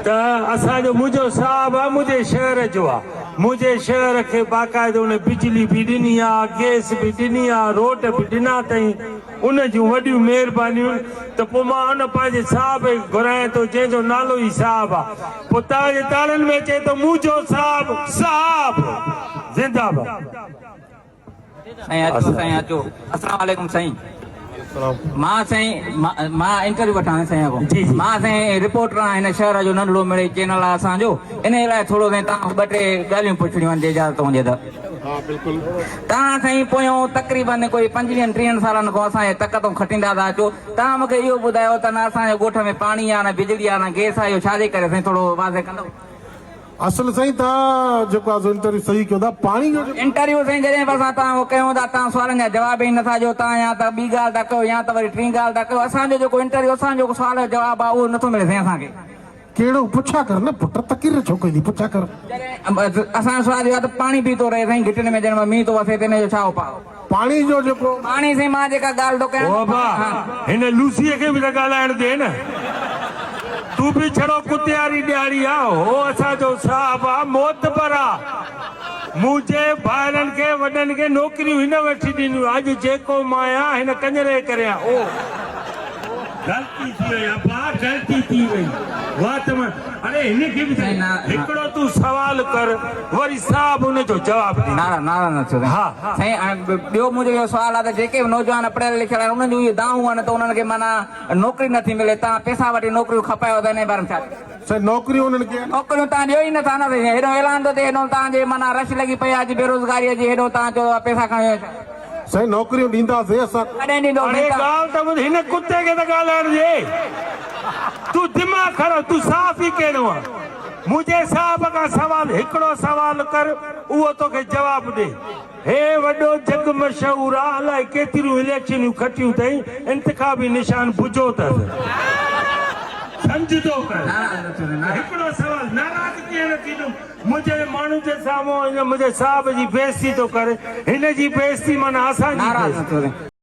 ته اسان جو منهنجو صاحب آ منهنجي شهر جو آ منهنجي شهر کي باقاعده ان بجلي به ڏني آ گيس به ڏني آ روڊ به ڏنا اٿئين ان جون وڏيون مهربانيون ته پوء مان ان پنهنجي صاحب کي گهرايان ٿو جنهن جو نالو ئي صاحب آ پوء توهان جي تاڙين ۾ اچي ٿو منهنجو صاحب صاحب زنده باد. سائين اچو سائين اچو السلام عليڪم سائين مان سائين مان انٽرويو وٺان سائين کان جي جي مان سائين رپورٽر آهيان هن شهر جو ننڍڙو مڙئي چينل آهي اسان جو انهي لاء ٿورو سائين توهان کان ٻه ٽي ڳالهيون پڇڻيون آهن جي اجازت هجي ته ها بلڪل توهان سائين پويون تقريبن ڪوئي پنجويهن ٽيهن سالن کان اسان جي تڪ تون کٽيندا ٿا اچو توهان مونکي اهو ٻڌايو ته نه اسان جي ڳوٺ ۾ پاڻي آهي نه بجلي آهي نه گيس آهي اهو ڇا جي ڪري سائين ٿورو واضح ڪندو. اصل سائين توهان جيڪو آهي سو انٽرويو صحيح ڪيو ٿا پاڻي جو جيڪو. انٽرويو سائين جڏهن به اسان توهان کان ڪيون ٿا توهان سوالن جا جواب ئي نٿا ڏيو توهان يا ته ٻي ڳالهه ٿا ڪيو يا ته وري ٽين ڳالهه ٿا ڪيو اسان جو جيڪو انٽرويو اسان جو جيڪو سوال جو جواب آهي اهو نٿو ملي سائين اسان کي. ڪهڙو پڇا ڪر نه پٽ تقرير ڇو ڪئي ٿي پڇا ڪر. جڏهن اسان جو سوال اهو آهي ته پاڻي بيهي ٿو رهي سائين گهٽين ۾ جڏهن مينهن ٿو وسي ته ان جو ڇا اپاء. پاڻي جو جيڪو. پاڻي سائين مان جيڪا ڳالهه ٿو ڪيان او ابا هن لوسيء کي به ته ڳالهائڻ ڏي نه. تون به ڇڙو ڪتياري ڏياري آ. هو اسان جو صاحب آ، معتبر آ. منهنجي ڀائرن کي وڏن کي نوڪريون هن وٺي ڏنيون. اڄ جيڪو مان آهيان هن ڪڃري جي ڪري آهيان. او. غلطي ٿي وئي ابا غلطي ٿي وئي وات مان اڙي هن کي به سائين نا هڪڙو تون سوال ڪر وري صاحب ان جو جواب ڏيندو. ناراض ناراض نه ٿيو سائين. ها. سائين ۽ ٻيو منهنجو اهو سوال آهي ته جيڪي به نوجوان پڙهيل لکيل آهن انهن جون اهي دانهون آهن ته انهن کي معنيٰ نوڪري نٿي ملي توهان پئسا وٺي نوڪريون کپايو ٿا انهي باري ۾ ڇا چوندو. سائين نوڪريون انهن کي. نوڪريون توهان ڏيو ئي نٿا نه سائين هيڏو اعلان ٿو ٿئي هيڏو توهان جي معنيٰ رش لڳي پئي آهي اڄ بيروزگاري جي هيڏو توهان چئو ٿا پئسا کڻي ويو ڇا. سائين نوڪريون ڏينداسين اسان. ڪڏهن ڏيندو اڙي سائين ڳالهه ته ٻڌ هن ڪتي کي ته ڳالهائڻ ڏي تون دماغ خراب تون صحافي ڪهڙو آن منهنجي صاحب کان سوال هڪڙو سوال ڪر اهو توکي جواب ڏي هي وڏو جڳ مشهور آ الائي ڪيتريون اليڪشنيون کٽيون اٿئي انتخابي نشان بجو اٿس سمجهندو ڪر هڪڙو سوال ناراض ڪيئن نه ٿيندم. منهنجي ماڻهن جي سامهون هن منهنجي صاحب جي بيعزتي ٿو ڪري، هن جي بيعزتي معنيٰ اسان جي ناراض نه بيعزتي. ٿيو سائين.